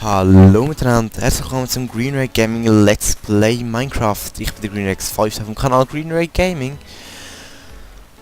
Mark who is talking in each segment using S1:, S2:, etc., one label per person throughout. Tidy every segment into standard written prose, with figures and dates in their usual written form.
S1: Hallo miteinander, herzlich willkommen zum Greenray Gaming Let's Play Minecraft. Ich bin der GreenRayX5 vom Kanal Greenray Gaming.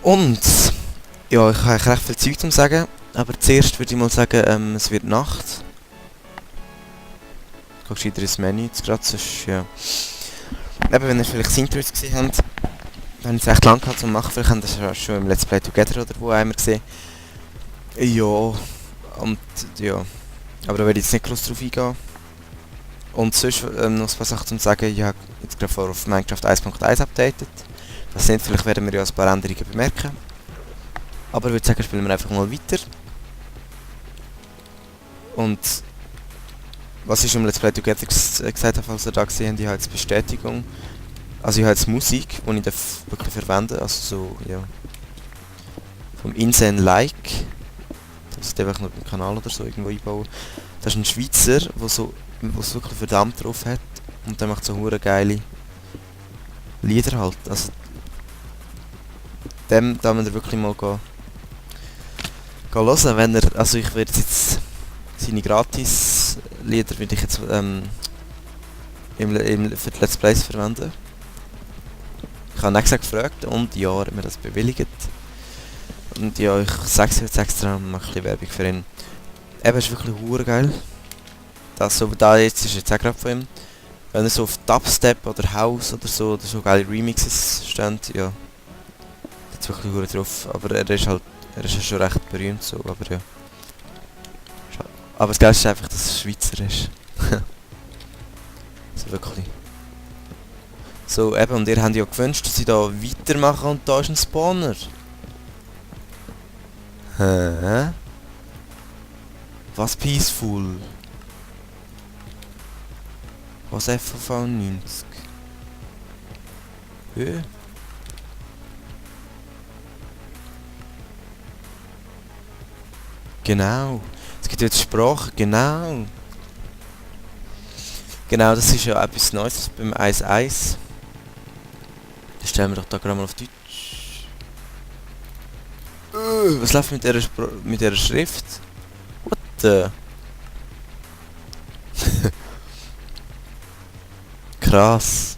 S1: Und ja, ich habe eigentlich recht viel Zeug zu sagen, aber zuerst würde ich mal sagen, es wird Nacht. Ich gehe wieder ins Menü jetzt gerade, sonst ja. Eben, wenn ihr vielleicht das Intro gesehen habt, dann habe ich es recht lang gehabt zu machen, vielleicht habt ihr es schon im Let's Play Together oder wo einmal gesehen. Ja, und ja. Aber da werde ich jetzt nicht groß drauf eingehen. Und sonst noch ein paar Sachen zu sagen. Ich habe jetzt gerade vor auf Minecraft 1.1 updated. Das sind, vielleicht werden wir ja ein paar Änderungen bemerken. Aber ich würde sagen, spielen wir einfach mal weiter. Und was ich im Let's Play Together gesagt habe, falls ihr da gesehen habt, ich habe jetzt Bestätigung. Also ich habe jetzt Musik, die ich wirklich verwende. Also so, ja. Vom Insane Like. Das ist einfach noch beim Kanal oder so irgendwo einbauen. Das ist ein Schweizer, der so wirklich verdammt drauf hat. Und der macht so hure geile Lieder halt. Also dem da müsst ihr wirklich mal gehen hören, wenn er. Also ich werde jetzt seine gratis Lieder würde ich jetzt für die Let's Plays verwenden. Ich habe nicht gefragt und ja, er hat mir das bewilligt. Und ja, ich sage es jetzt extra, mache ein bisschen Werbung für ihn. Eben, ist wirklich hure geil. Das so, da jetzt ist jetzt auch gerade von ihm. Wenn er so auf Dubstep oder House oder so geile Remixes steht, ja. Jetzt wirklich hure drauf. Aber er ist ja schon recht berühmt so, aber ja. Aber das Geilste ist einfach, dass es Schweizer ist. So wirklich. So, eben, und ihr habt ja gewünscht, dass ich da weitermache und da ist ein Spawner. Hä? Was peaceful? Was FV 90? Hä? Genau. Es gibt jetzt Sprache, genau. Genau, das ist ja etwas Neues beim 1.1. Das stellen wir doch da gerade mal auf Deutsch. Was läuft mit dieser Schrift? What the? Krass.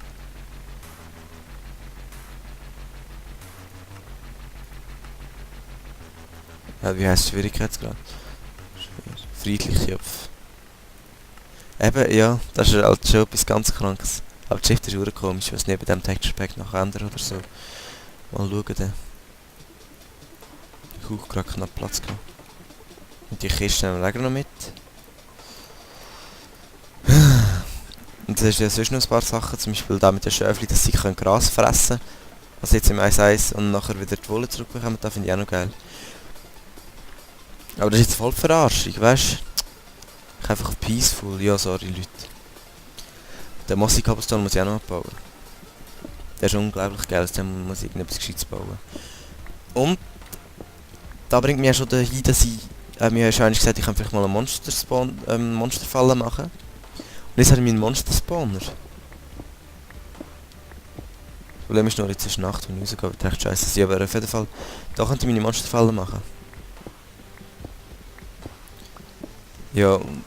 S1: Ja, wie heisst Schwierigkeitsgrad? Friedlich, Jopf. Eben, ja, das ist halt schon etwas ganz Krankes. Aber die Schrift ist auch komisch, ich weiß nicht, bei diesem Texture Pack noch ändern oder so. Mal schauen dann. Ich habe gerade knapp Platz gehabt. Und die Kiste nehmen wir noch mit. Und es ist ja sonst noch ein paar Sachen, zum Beispiel da mit den Schöfli, dass sie Gras fressen können. Also jetzt im 1.1 und nachher wieder die Wolle zurückbekommen, das finde ich auch noch geil. Aber das ist jetzt voll die Verarschung, weißt du? Ich einfach peaceful, ja sorry Leute. Den Mossig-Cobblestone muss ich auch noch abbauen. Der ist unglaublich geil, dem muss ich irgendetwas Gescheites bauen. Und da bringt mich ja schon dahin, dass ich mir ja schon einmal gesagt, ich kann vielleicht mal einen Monsterfalle machen. Und jetzt habe ich meinen Monster-Spawner. Das Problem ist nur, jetzt ist Nacht, wenn ich rausgehe, wird recht scheiße sein, aber auf jeden Fall, da könnte ich meine Monsterfalle machen. Ja, und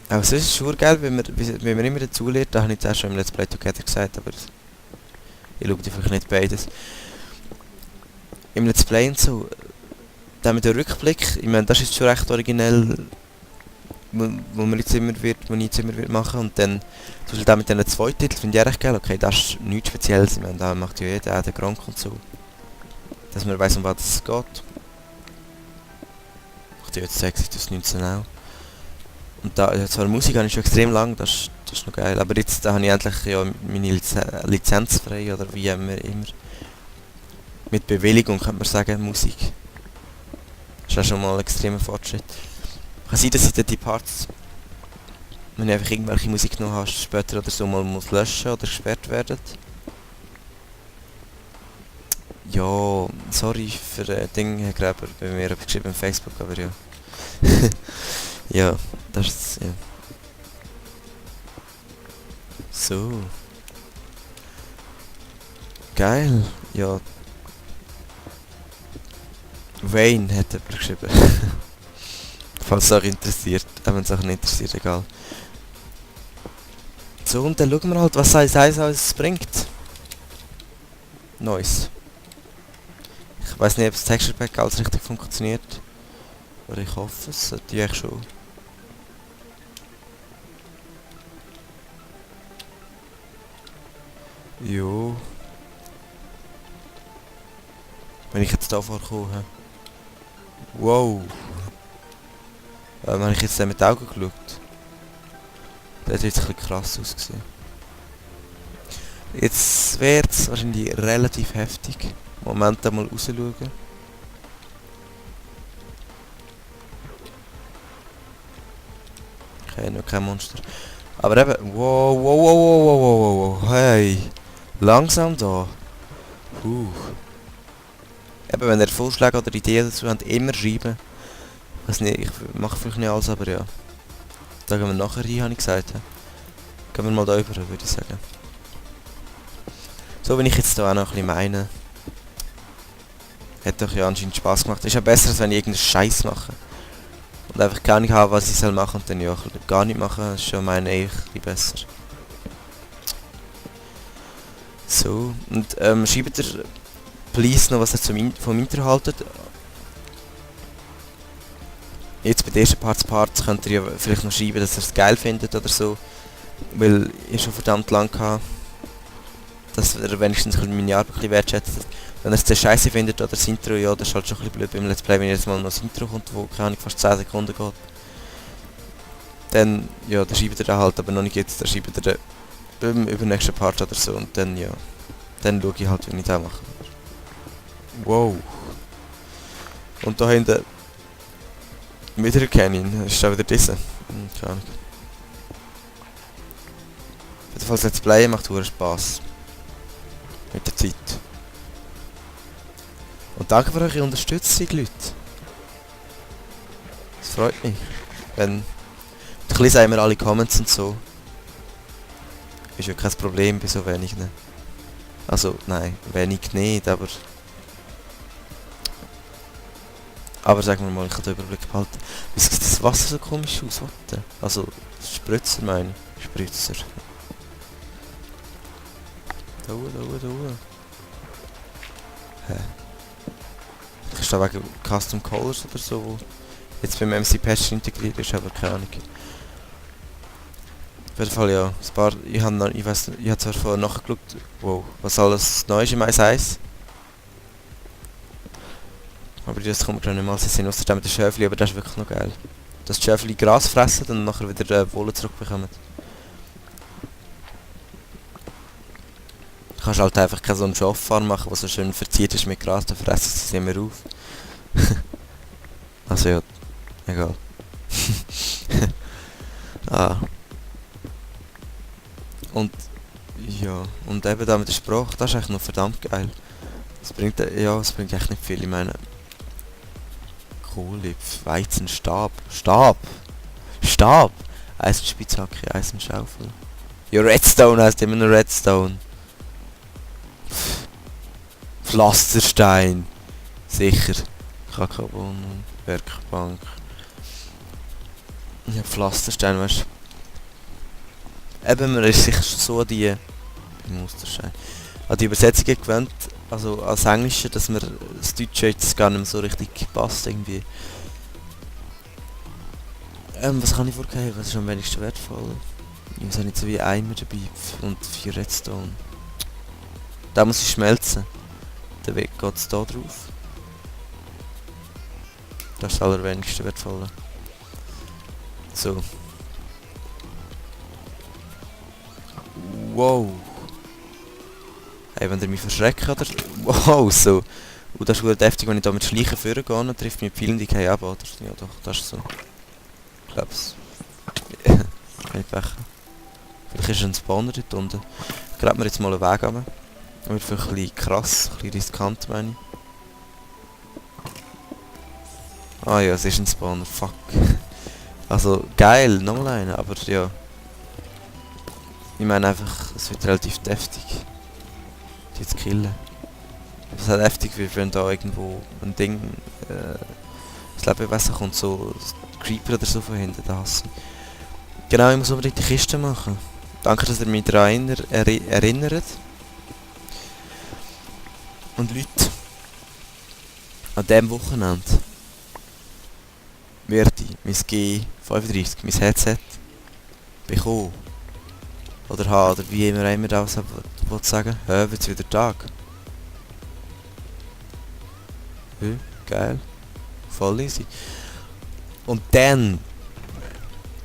S1: auch sonst ist es schon geil, wenn man immer dazu lernt, da habe ich jetzt auch schon im Let's Play Together gesagt, aber ich schaue vielleicht nicht beides. Im Let's Play und so, da mit dem Rückblick, ich meine, das ist schon recht originell, wo man jetzt immer wird machen und dann, zum Beispiel da mit diesen zwei Titeln finde ich auch recht geil, okay, das ist nichts Spezielles, ich meine, da macht ja jeder, auch der Gronk und so, dass man weiss, um was es geht. Ich dir jetzt sage, das 19 auch. Und da, zwar Musik habe ich schon extrem lang, das ist noch geil, aber jetzt da habe ich endlich ja meine Lizenz frei, oder wie immer. Mit Bewilligung könnte man sagen, Musik. Das ist auch schon mal ein extremer Fortschritt. Kann sein, dass ich dann die Parts, wenn ich einfach irgendwelche Musik noch hast, später oder so mal muss löschen oder gesperrt werden. Ja, sorry für Ding, Herr Gräber, bei mir habe ich geschrieben auf Facebook, aber ja. Ja, das ist ja. So. Geil, ja. Wayne hat jemand geschrieben. Falls es euch interessiert. wenn es auch nicht interessiert, egal. So, und dann schauen wir halt, was Size 1 alles bringt. Neues. Ich weiß nicht, ob das Texture Pack alles richtig funktioniert. Aber ich hoffe, es sollte ja eigentlich schon. Jo. Wenn ich jetzt da vorkomme. Wow. Habe ich jetzt mit den Augen geschaut? Das hat jetzt ein bisschen krass ausgesehen. Jetzt wird es wahrscheinlich relativ heftig. Moment einmal raus schauen. Okay, noch kein Monster. Aber eben, wow, wow, wow, wow, wow, wow, wow, hey. Langsam da. Eben, wenn ihr Vorschläge oder Ideen dazu habt, immer schreiben. Ich weiß nicht, ich mache vielleicht nicht alles, aber ja. Da gehen wir nachher rein, habe ich gesagt. Gehen wir mal da rüber, würde ich sagen. So, wenn ich jetzt da auch noch ein bisschen meine. Hat doch ja anscheinend Spaß gemacht. Ist ja besser, als wenn ich irgendeinen Scheiß mache. Und einfach gar nicht habe, was ich soll machen und dann ja gar nicht machen. Das ist schon meine ich ein besser. So, und schreibt ihr please noch, was ihr vom Intro haltet. Jetzt bei den ersten Parts könnt ihr ja vielleicht noch schreiben, dass ihr es geil findet oder so. Weil ich schon verdammt lang hatte, dass ihr wenigstens meine Arbeit ein bisschen wertschätzt. Wenn ihr es sehr scheiße findet oder das Intro, ja, das ist halt schon ein bisschen blöd beim Let's Play, wenn jetzt mal noch das Intro kommt, wo keine Ahnung, fast 10 Sekunden geht. Dann, ja, dann schreibt ihr da halt, aber noch nicht jetzt, dann schreibt ihr dann beim übernächsten Part oder so und dann, ja, dann schaue ich halt, wie ich das mache. Wow. Und da hinten wieder ein Canyon, ist da wieder dieser. Keine Ahnung. Jedenfalls Let's Play macht verdammt Spaß. Mit der Zeit. Und danke für eure Unterstützung, Leute. Das freut mich. Wenn... Ein bisschen sagen wir alle Comments und so. Ist ja kein Problem bei so wenig, ne? Also, nein, wenig nicht, aber... Aber sagen wir mal, ich habe den Überblick behalten. Wie sieht das Wasser so komisch aus? Warte. Also, Spritzer meine ich. Spritzer. Da. Hä? Ist da wegen Custom Colors oder so, wo jetzt beim MC Patch integriert ist, aber keine Ahnung. Auf jeden Fall ja, ein paar, ich habe zwar vorher nachgeschaut, wow, was alles neu ist im 1.1. Aber das kommt gerade nicht mal so Sinn, außerdem mit den Schäfli, aber das ist wirklich noch geil. Dass die Schäfli Gras fressen und nachher wieder Wolle zurückbekommen. Du kannst halt einfach keine so einen Schaffarm machen, der so schön verziert ist mit Gras, dann fressen sie immer auf. Also ja, egal. Ah. Und ja, und eben da mit der Sprache, das ist eigentlich noch verdammt geil. Das bringt, ja, es bringt echt nicht viel, ich meine... Kohle, Weizen, Stab, Eisenspitzhacke, Eisenschaufel. Ja, Redstone heisst immer nur Redstone. Pflasterstein. Sicher. Kakaobohnen, Werkbank. Ja, Pflasterstein, weißt du. Eben, man ist sicher so an die... Musterstein. An die Übersetzungen gewöhnt, also als Englische, dass mir das Deutsche jetzt gar nicht mehr so richtig passt irgendwie. Was kann ich vorgeben? Was ist am wenigsten wertvoll? Ich habe nicht so wie Eimer dabei und 4 Redstone. Da muss ich schmelzen. Der Weg geht es da drauf. Das ist das allerwenigste wertvolle. So. Wow. Hey, wenn ihr mich verschreckt oder... Wow, so. Und das ist gut heftig, wenn ich da mit Schleichen vorgehe, dann trifft mich viel und ich gehe ab, oder? Ja doch, das ist so. Ich glaub's. Kein Pech. Vielleicht ist ein Spawner dort unten. Ich glaube mir jetzt mal einen Weg runter. Das wird vielleicht ein bisschen krass, ein bisschen riskant, meine ich. Ah ja, es ist ein Spawner, fuck. Also, geil, nochmal einer, aber ja. Ich meine einfach, es wird relativ deftig. Die jetzt killen. Es ist halt heftig, wie wenn da irgendwo ein Ding, das Lebewesen kommt, so Creeper oder so von hinten, das hasse ich. Genau, ich muss unbedingt die Kiste machen. Danke, dass ihr mich daran erinnert. Und Leute, an diesem Wochenende werde ich mein G35, mein Headset, bekommen. Oder haben, oder wie immer das sagen. Hä, wird's wieder Tag? Geil. Voll easy. Und dann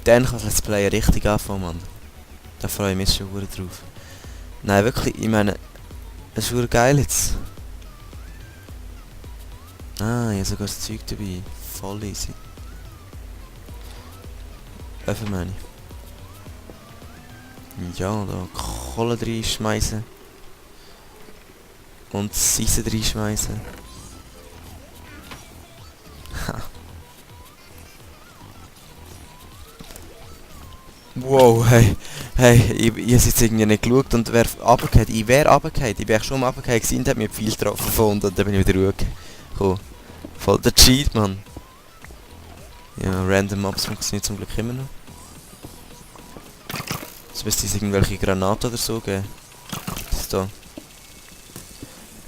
S1: kann das Let's Play richtig anfangen, Mann. Da freue ich mich schon verdammt drauf. Nein, wirklich, ich meine, es ist verdammt geil jetzt. Ah, ich habe sogar das Zeug dabei. Voll easy. Öffnen meine ich. Ja, da Kohle reinschmeißen. Und Seisen reinschmeißen. Wow, hey, ich habe jetzt irgendwie nicht geschaut und wäre runtergefallen. Ich wäre runtergefallen. Ich bin echt schon mal runtergefallen gewesen und habe mir viel getroffen gefunden und dann bin ich wieder hochgekommen. Voll der Cheat, Mann. Ja, Random Mobs funktioniert zum Glück immer noch. Jetzt müsste es irgendwelche Granaten oder so geben. Das da.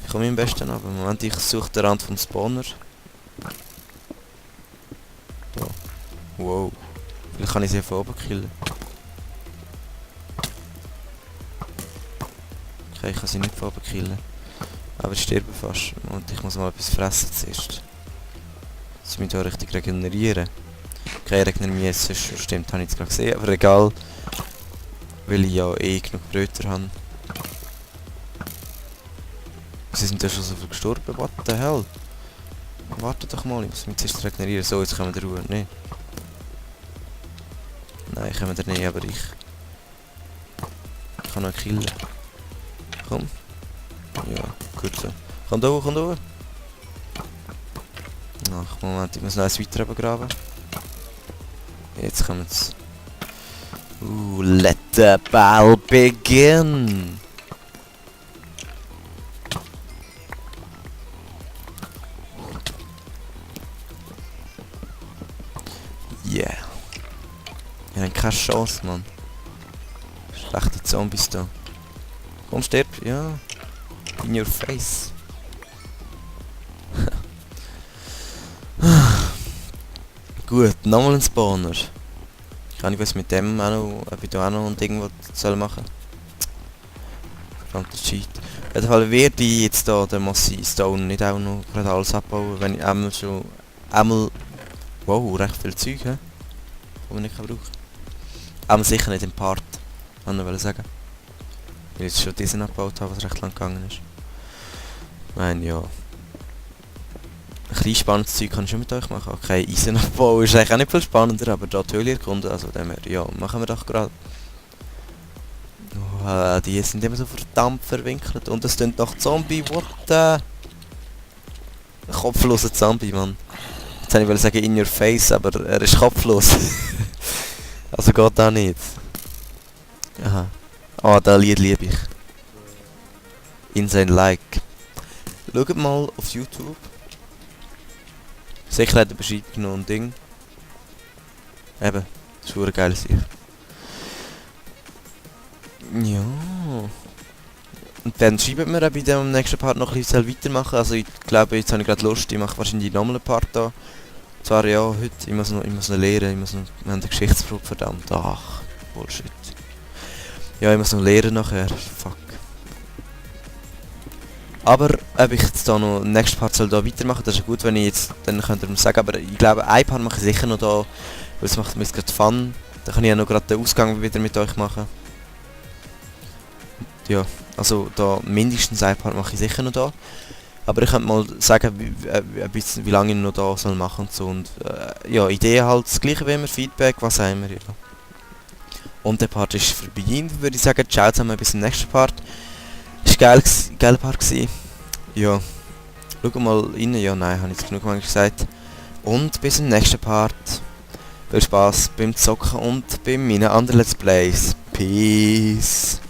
S1: Ich komme am besten ab. Moment, ich suche den Rand vom Spawner. Da. Wow. Vielleicht kann ich sie von oben killen. Okay, ich kann sie nicht von oben killen. Aber ich sterbe fast. Und ich muss mal etwas fressen zuerst. Dass mich hier richtig regenerieren. Okay, regenerieren jetzt, sonst stimmt, habe ich jetzt gerade gesehen. Aber egal. Weil ich ja eh genug Brötchen habe. Sie sind ja schon so viel gestorben. What the hell? Warte doch mal, ich muss mich zuerst regenerieren. So, jetzt kommen wir Ruhe. Nee. Nein, kommen wir nicht, aber ich kann noch killen. Komm. Ja, gut so. Komm da hoch, komm da hoch. Ach, Moment, ich muss noch eins weiter graben. Jetzt kommen sie. Let the battle begin! Yeah. Wir haben keine Chance, Mann. Schlechte Zombies da. Komm, stirb, ja. In your face. Gut, nochmal ein Spawner. Kann ich was mit dem auch noch, ob ich da auch noch irgendwas soll machen? Verdammter Cheat. Auf jeden Fall werde ich jetzt da den Mossy Stone nicht auch noch gerade alles abbauen, wenn ich einmal wow, recht viel Zeug, he? Das man nicht brauchen kann. Aber sicher nicht im Part, wollte ich sagen. Weil ich jetzt schon diesen abgebaut habe, was recht lang gegangen ist. Ich meine, ja. Ein bisschen spannendes Zeug kann ich schon mit euch machen. Okay, Eisenabbau ist eigentlich auch nicht viel spannender, aber da die Höhle erkunden, also dem her, ja, machen wir doch gerade. Oh, die sind immer so verdammt verwinkelt und es klingt nach Zombie, what the... Kopfloser Zombie, Mann. Jetzt wollte ich sagen in your face, aber er ist kopflos. Also geht auch nicht. Aha. Ah, das Lied liebe ich. Insane Like. Schaut mal auf YouTube. Sicher hat er beschreibt noch ein Ding. Eben, das ist eine geile Sache. Ja. Und dann schreibt mir bei dem nächsten Part noch ein bisschen weitermachen. Also ich glaube, jetzt habe ich gerade Lust, ich mache wahrscheinlich nochmal einen Part da. Zwar ja, heute, ich muss noch lernen, wir haben eine Geschichtsprobe, verdammt. Ach, Bullshit. Ja, ich muss noch lernen nachher, fuck. Aber ob ich jetzt da noch den nächsten Part soll da weitermachen, das ist gut, wenn ich jetzt, dann könnt ihr mir sagen, aber ich glaube, ein Part mache ich sicher noch da, weil es macht mir jetzt gerade Fun. Dann kann ich ja noch gerade den Ausgang wieder mit euch machen. Ja, also da mindestens ein Part mache ich sicher noch da. Aber ich könnte mal sagen, wie lange ich noch da soll machen und so. Und ja, Ideen halt das gleiche wie immer, Feedback, was haben wir, ja. Und der Part ist vorbei, würde ich sagen. Ciao zusammen, bis zum nächsten Part. Ist geiler Part gewesen. Ja. Schau mal rein, ja nein, habe ich jetzt genug manchmal gesagt. Und bis zum nächsten Part. Viel Spaß beim Zocken und bei meinen anderen Let's Plays. Peace.